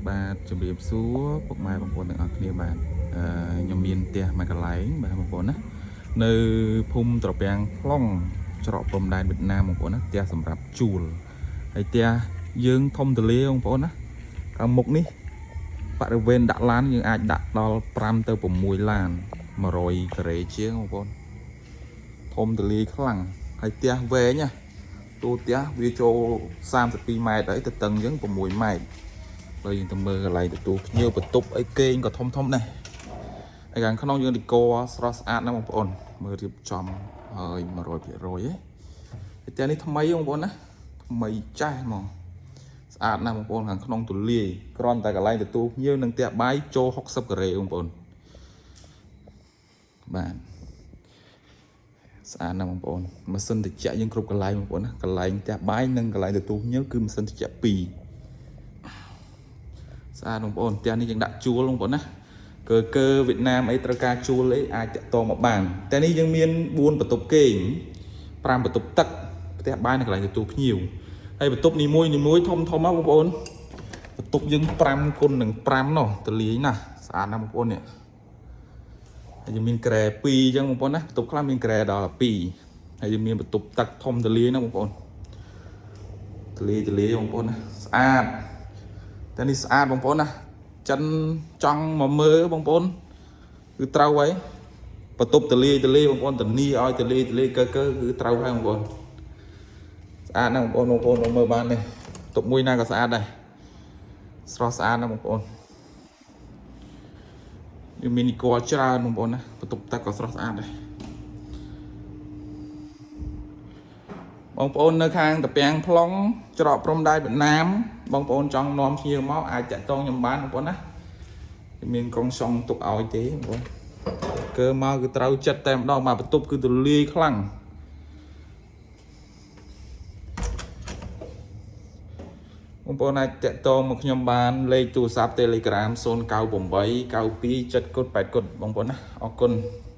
បាទជំរាបសួរពុកម៉ែបងប្អូនទាំងអស់គ្នាបាទខ្ញុំមានផ្ទះមួយកន្លែងបាទបងប្អូនណានៅភូមិត្រពាំងផ្លុងច្រកព្រំដែនវៀតណាមបងប្អូនណាផ្ទះសម្រាប់ជួលហើយផ្ទះយើងធំទូលាយបងប្អូនណាខាងមុខនេះបរិវេណដាក់ឡានយើងអាចដាក់ដល់5ទៅ6ឡាន100ការ៉េជាងបងប្អូនធំទូលាយខ្លាំងហើយផ្ទះវែងណាទូផ្ទះវាចូល32ម៉ែត្រហើយទៅតឹងយើង6ម៉ែត្រ ហើយយើងទៅមើលកន្លែងទទួលភ្ញៀវបន្ទប់អីគេងក៏ធំធំដែរហើយខាងក្នុងយើងឌីកស្រស់ស្អាតណាស់បងប្អូនមើលរៀបចំហើយ100%ហ៎ហើយផ្ទះនេះថ្មីបងប្អូនណាថ្មីចាស់ហ្មងស្អាតណាស់បងប្អូនខាងក្នុងទូលាយគ្រាន់តែកន្លែងទទួលភ្ញៀវនិងផ្ទះបាយចូល60ការ៉េបងប្អូនបាទស្អាតណាស់បងប្អូនម៉ាស៊ីនត្រជាក់យើងគ្រប់កន្លែងបងប្អូនណាកន្លែងផ្ទះបាយនិងកន្លែងទទួលភ្ញៀវគឺម៉ាស៊ីនត្រជាក់2 ស្អាតបងប្អូនផ្ទះនេះយើងដាក់ជួលបងប្អូនណាកើកើវៀតណាមអីត្រូវការជួលអីអាចតាក់ទងមកបានតែនេះយើងមាន4បន្ទប់គេង5បន្ទប់ទឹកផ្ទះបាយនៅកន្លែងទទួលភ្ញៀវហើយបន្ទប់នីមួយនីមួយធំធំហ៎បងប្អូនបន្ទប់យើង5គុណនឹង5នោះទលាយណាស់ស្អាតណាស់បងប្អូននេះហើយយើងមានក្រែ2អញ្ចឹងបងប្អូនណាបន្ទប់ខ្លះមានក្រែដល់2ហើយយើងមានបន្ទប់ទឹកធំទលាយណាស់បងប្អូនទលាយទលាយបងប្អូនណាស្អាត តែនេះស្អាតបងប្អូនណាចិនចង់មកមើលបងប្អូនគឺត្រូវហើយបន្ទប់តលាយតលាយបងប្អូនធានីឲ្យតលាយតលាយកើកើគឺត្រូវហើយបងប្អូនស្អាតណាស់បងប្អូនបងប្អូនមកមើលបាននេះបន្ទប់មួយណាក៏ស្អាតដែរស្រស់ស្អាតណាស់បងប្អូនវាមាននីកច្រើនបងប្អូនណាបន្ទប់ទឹកក៏ស្រស់ស្អាតដែរបងប្អូននៅខាងតាពាំងផ្លុងច្រកព្រំដែនវៀតណាមបងប្អូនចង់នាំភ្ញៀវមកអាចតាក់ទងខ្ញុំបានបងប្អូនណា មានកងសុងទុកឲ្យទេបងប្អូនកើមកគឺត្រូវចិត្តតែម្ដងមកបន្ទប់គឺទូលាយខ្លាំងបងប្អូនអាចតាក់ទងមកខ្ញុំបានលេខទូរស័ព្ទ Telegram 098 92 7គុត8គុតបងប្អូនណាអរគុណ។